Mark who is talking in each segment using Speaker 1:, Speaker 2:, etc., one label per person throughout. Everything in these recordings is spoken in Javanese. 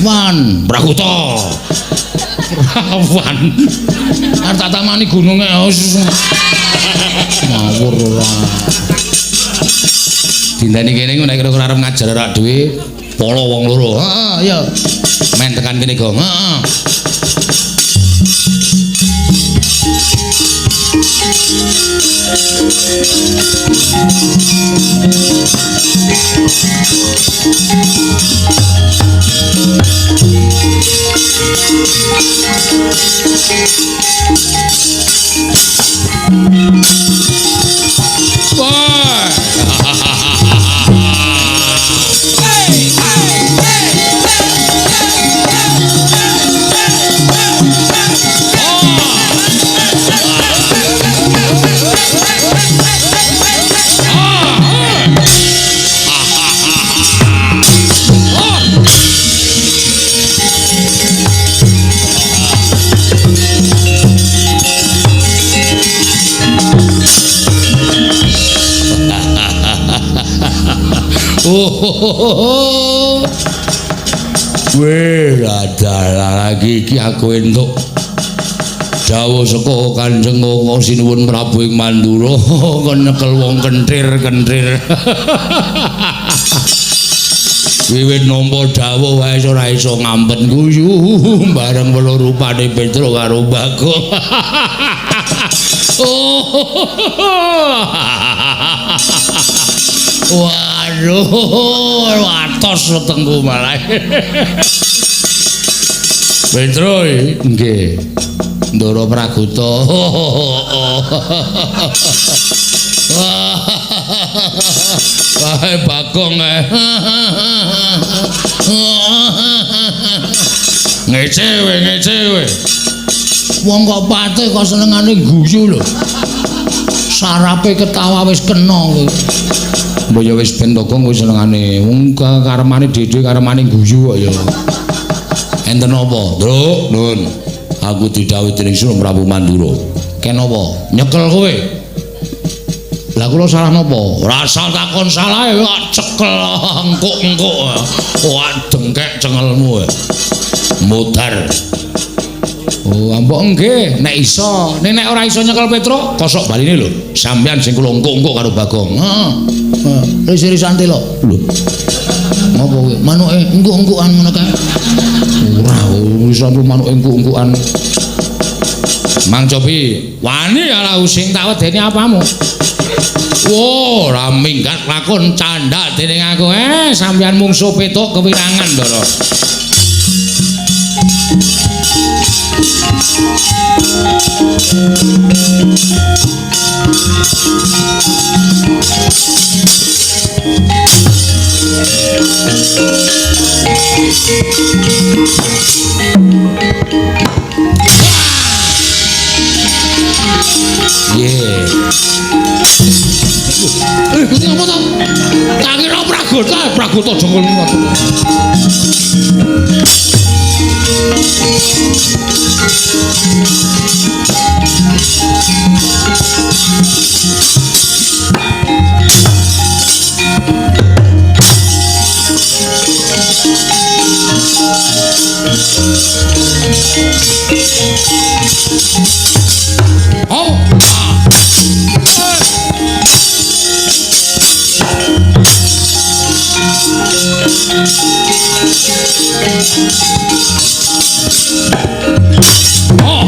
Speaker 1: Wan, Prakuta. Rawan. Arep tak tamani gununge. Ngawur ora. Dinteni kene nek kira-kira arep ngajar rak dhewe polo wong loro. Heeh, iya. Men tekan kene, Gong. Heeh. Wah. Oh. Weh, adalah lagi iki aku entuk dawuh saka Kanjeng Koko Sinuwun Prabu ing Mandura kon nyekel wong kenthir-kenthir. Wiwit nampa dawuh wae ora iso ngampet guyu bareng weluh rupane Petruk karo Bagong. Waduh, watos wetengku malah. Petruk, nggih. Ndara Praguta. Kae Bagong. Ngece we, ngece we. Wong kok pate kok senengane guyu lho. Sarape ketawa wis kena kowe. Mbok ya wis ben to Gong kowe senengane. Wong karemane dhewe karemane guyu kok ya. Enten apa, Ndruk? Nun. Aku didhawuhi dening Sunan Prabu Mandura. Ken apa? Nyekel kowe. Lah kula salah napa? Ora usah takon salahe kok cekel engkuk-engkuk. Wah dengkek cengelmu. Mudar. Oh, ampun nggih, nek iso. Nek nek ora iso nyekel Petruk, kosok baline lho. Sampeyan sing kula engkuk-engkuk karo Bagong. Heeh. Ris-risan telo. Lho. Ngopo kuwi? Manuke engkuk-engkukan ngono kae. Ora, iso manuke engkuk-engkukan. Mang Cobi, wani ala using tak wedeni apamu? Wo, ora minggat lakon candhak dening aku. Sampeyan mungsuh Petruk kewirangan, Ndara. Yeah. Kuwi apa to? Tak kira Pragota, Pragota jengkol ngono. Oh. Oh.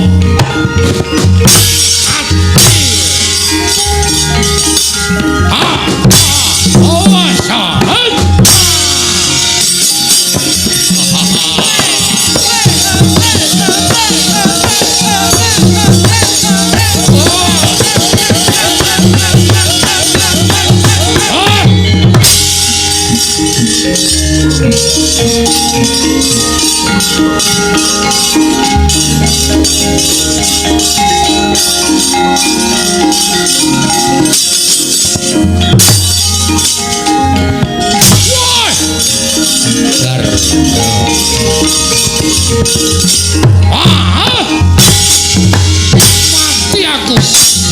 Speaker 1: Mati aku.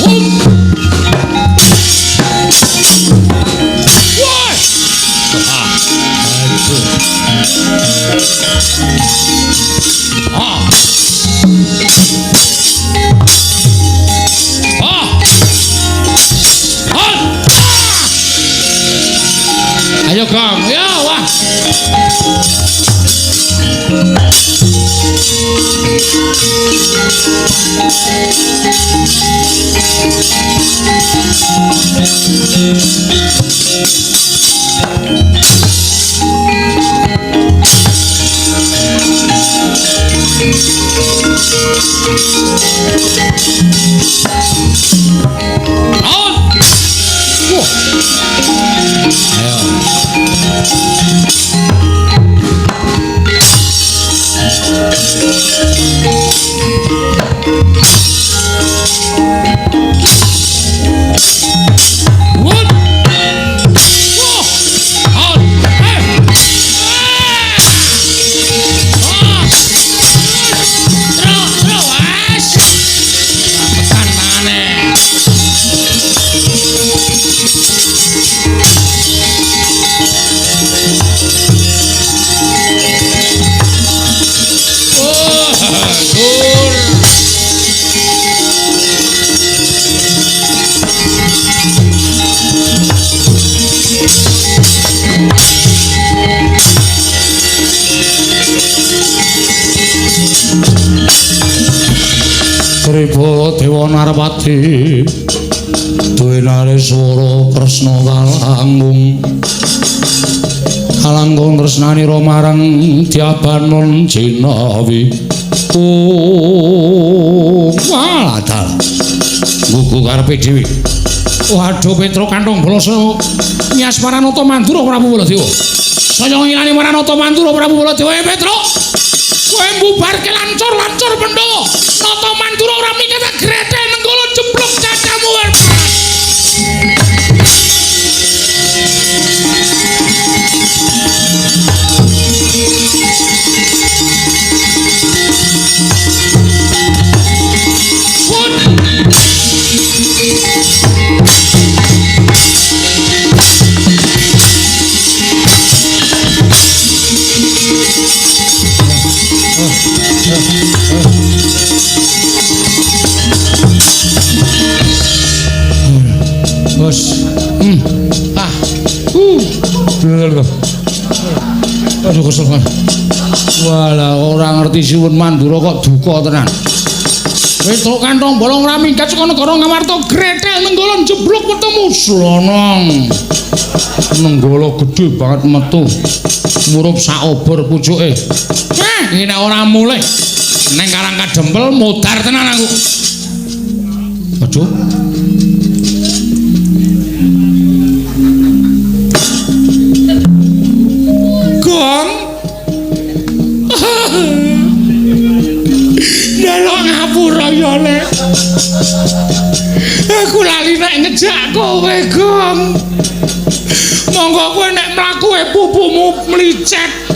Speaker 1: Woi. Aduh. Ah. Ah. Ah. Ayo Gong, ya wah. On. Wah. Ayo. Wah. Wah. On. Eh. Ah. Terus, terus, wes. Tekan tangane. Oh, dur. Tripala Dewa Narpati duwe nareswara Kresna kalangkung kalangkung tresnanira marang Dyabanon Jinawi. Oh, waladal gugu karepe dhewe. Waduh Petruk kantong boloso nyas Paranata Mandura Prabu Baladewa. Saya ngilani Paranata Mandura Prabu Baladewa. Petruk, kowe mbubarke lancur-lancur Pandhawa. Nata Mandura ora minggat grethel Nenggala jeblok cacamu. Bos. Ah. Aduh kesel kan. Walah ora ngerti siwun Mandura kok duka tenan. Petruk kantong bolong ora minggat saka negara Ngamarta grethel Nenggala jeblok ketemu slonong. Nenggala gedhe banget metu. Murup sak obor pucuke. Iki nek ora mulih neng Karang Kadempel modar tenan aku. Aduh. Gong. Njaluk ngapura ya, Lek. Aku lali nek ngejak kowe, Gong. Monggo kowe nek mlaku pupumu mlicet.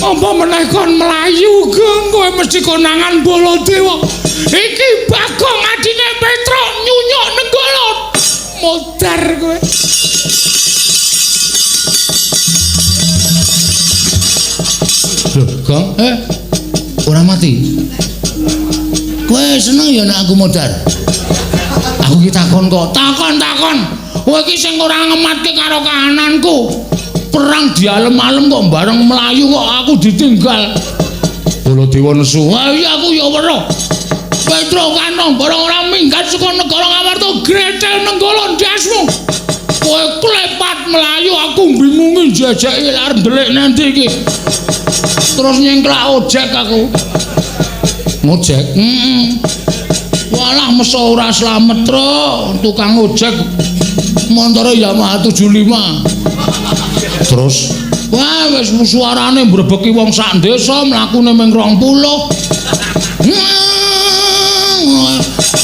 Speaker 1: Apa meneh kon mlayu, Gong, kowe mesti konangan Baladewa. Iki Bagong adine Petruk nyunyuk Nenggala. Modar kowe. Lho, Gong, ora mati. Kowe seneng ya nek aku modar? Aku ki takon kok, takon-takon. Kowe iki sing ora ngematke karo kahananku. Perang dialem-alem kok bareng mlayu kok aku ditinggal. Baladewa nesu. Wah, iya aku ya weruh. Petruk kantong bareng ora minggat saka negara Ngamarta grethel Nenggala ndasmu. Kowe klepat mlayu aku bingungi jajaki arep ndelik nanti iki. Terus nyengklak ojek aku. Ngojek? Heeh. Walah meso ora slamet, Truk. Tukang ojek montore Yamaha 75. Terus wah wis suarane mbrebeki wong sak desa mlakune ming 20.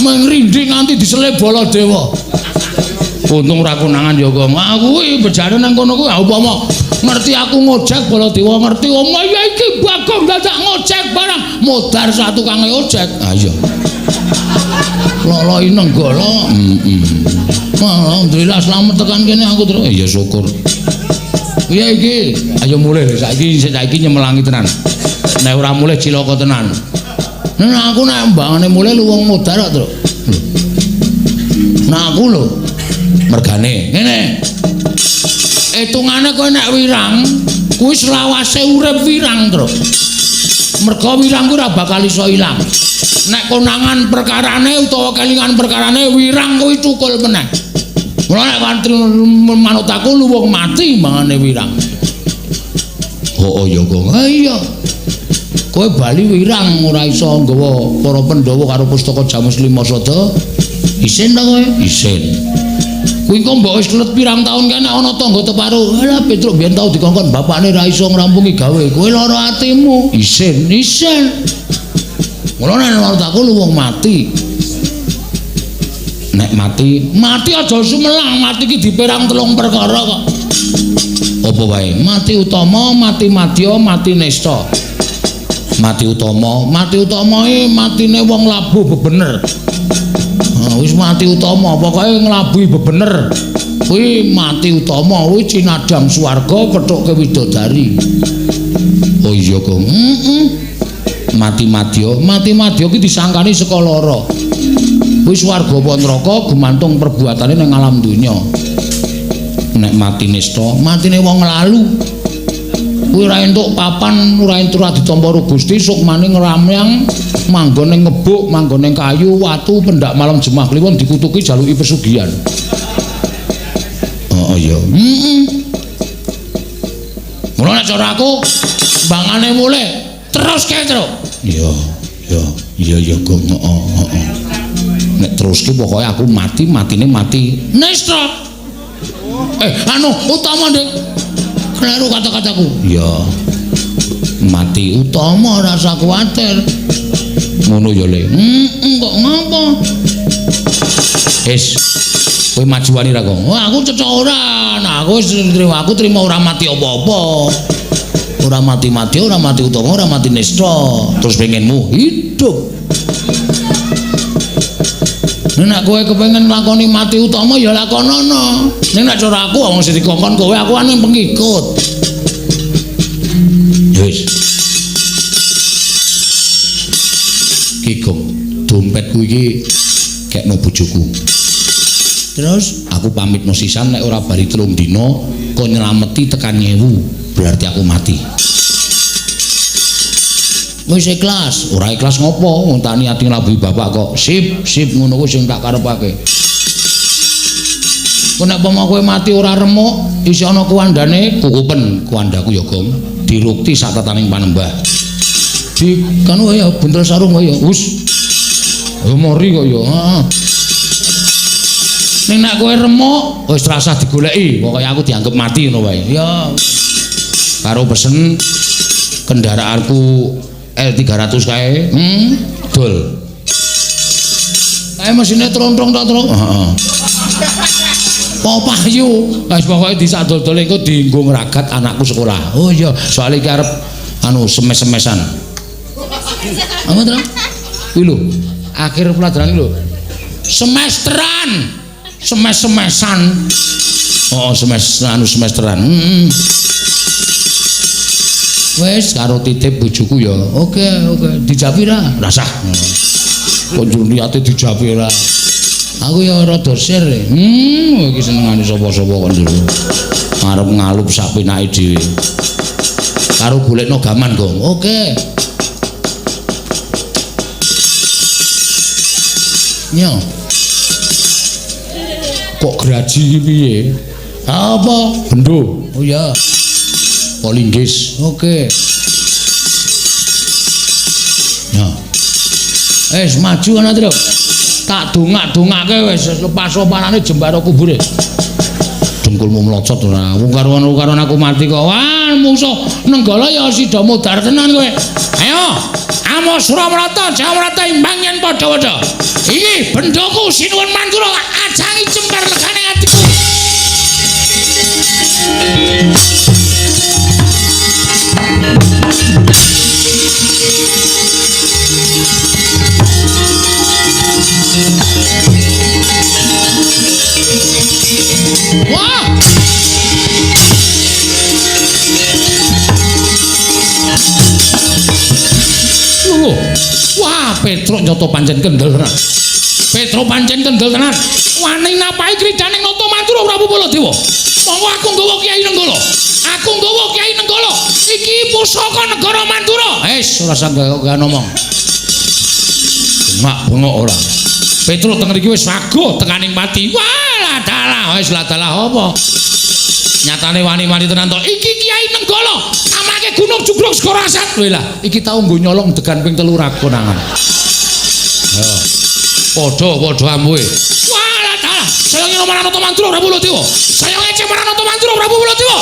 Speaker 1: Ming rinding nganti diselip Baladewa. Untung ora konangan ya, Gong. Aku kuwi bejane nang kono kuwi upama ngerti aku ngojek Baladewa ngerti omah ya iki Bagong dadak ngojek barang modar sak tukange ojek. Ha iya. Loloi Nenggala. Heeh. Alhamdulillah slamet tekan kene aku terus. Ya syukur. Piye iki? Ayo mulih saiki saiki nyemelangi tenan. Nek ora mulih cilaka tenan. Nek aku nek mbangane mulih lu wong modar kok, Truk. Nah aku lho mergane ngene. Hitungane kowe nek wirang kuwi selawase urip wirang, Truk. Merga wirang kuwi ora bakal iso ilang. Nek konangan perkarane utawa kelingan perkarane wirang kuwi cukul meneh. Mula nek wantri manut aku luwung mati mangane wirang. Oh iya kok. Ha iya. Kowe bali wirang ora iso nggawa para Pandhawa karo pustaka Jamus Lima Sada. Isin ta kowe? Isin. Kuwi kok mbok wis kelet pirang taun kene ana tangga teparo. Alah Petruk biyen tau dikongkon bapakne ra iso ngrampungi gawe. Kowe lara atimu. Isin, isin. Mula nek manut aku luwung mati. Nek mati, mati aja sumelang, mati iki diperang telung perkara kok. Apa wae? Mati utama, mati madya, mati nista. Mati utama, mati utama iki matine wong labuh bebener. Wis mati utama, pokoke nglabuhi bebener. Kuwi mati utama, kuwi cinadhang swarga pethuke widodari. Oh iya, Gong. Heeh. Mati madya, mati madya ki disangkani saka lara. Kuwi swarga apa neraka gumantung perbuatane ning alam donya. Nek mati nista, matine wong lalu. Kuwi ora entuk papan, ora entuk ora ditampa karo Gusti, sukmane ngramyang manggon ning ngebuk, manggon ning kayu, watu, pendak malam Jemah Kliwon dikutuki jaluki pesugihan. Oh iya. Heeh. Mula nek cara aku mbangane mulih teruske, Truk. Iya, iya, iya ya, Gong. Heeh, heeh. Nek teruske pokoke aku mati, matine mati nista. Anu utama, Dik. Kleru kata-kataku. Iya. Mati utama rasa kuwatir. Ngono ya, Le. Heeh, kok ngapa? Wis. Kowe majuani ra, Gong? Wah, aku cecok ora. Nah, aku wis trimo, aku trimo ora mati apa-apa. Ora mati-mati, ora mati utama, ora mati nista. Terus pengenmu hidup. Nek kowe kepengin nglakoni mati utama ya lakonono. Ning nek cara aku wong sing dikongkon kowe aku anu pengikut. Wis. Ki Gong, dompetku iki kekno bojoku. Terus aku pamitno sisan nek ora bari 3 dina kon nylameti tekan 1000, berarti aku mati. Wis ikhlas, ora ikhlas ngopo? Wong tak niati nglabuhi bapak kok. Sip, sip ngono kuwi sing tak karepake. Kok nek pomo kowe mati ora remuk, isih ana kuwandane, kukupen kuwandaku ya, Gong. Dirukti sak tataning panembah. Di kanu ya buntel sarung ya. Wis. Ya mori kok ya. Heeh. Ning nek kowe remuk, wis rasah digoleki, pokoke aku dianggep mati ngono wae. Ya. Karo pesen kendaraanku L300 kae, dol. Kae mesine trontrong tok, Truk. Heeh. Apa payu? Wis pokoke disadol-dol engko dienggo ngragat anakku sekolah. Oh iya, soalé iki arep anu semes-semesan. Apa, Truk? Kuwi lho, akhir pelajaran iki lho. Semesteran. Semes-semesan. Oh, semes anu semesteran. Wis karo titip bojoku ya. Oke, oke. Dijapi ra? Rasah. Kok njur niate dijapi ra? Aku ya rada sir. Iki senengane sapa-sapa kok njur. Arep ngalup sak penake dhewe. Karo golekno gaman, Gong. Oke. Nyo. Kok graji iki piye? Apa? Bendo. Oh iya. Polinggis. Oke. Ya. Wis maju ana, Truk. Tak dongak-dongake wis lepas sopanane jembaro kubure. Dengkulmu mlocot ora. Wong karuan-karuan aku mati kok. Wah, mungsuh Nenggala ya sida modar tenan kowe. Ayo, Amo Suramarta, Jamarata imbang yen padha-padha. Iki bendoku Sinuwun Mantura ajangi jembar legane atiku. Wah! Petruk nyata pancen kendel tenan. Petruk pancen kendel tenan. Wani napahi kridaning Nata Mandura Prabu Baladewa. Monggo aku nggawa Kyai Nenggala. Aku nggawa Kyai Nenggala. Iki pusaka negara Mandura. Wis ora usah gawe ngomong. Bengak bengok ora. Petruk teng mriki wis waguh tekaning pati. Wah, ladalah wis ladalah apa? Nyatane wani-wani tenan to. Iki Kyai Nenggala, amake Gunung Jugruk Segara Asat. Lho lah, iki tau nggo nyolong degan ping 3 ra konangan. Ya. Padha-padha ampuhe. Wah, ladalah. Saya ngene marang Nata Mandura Prabu Baladewa. Saya ngece marang Nata Mandura Prabu Baladewa.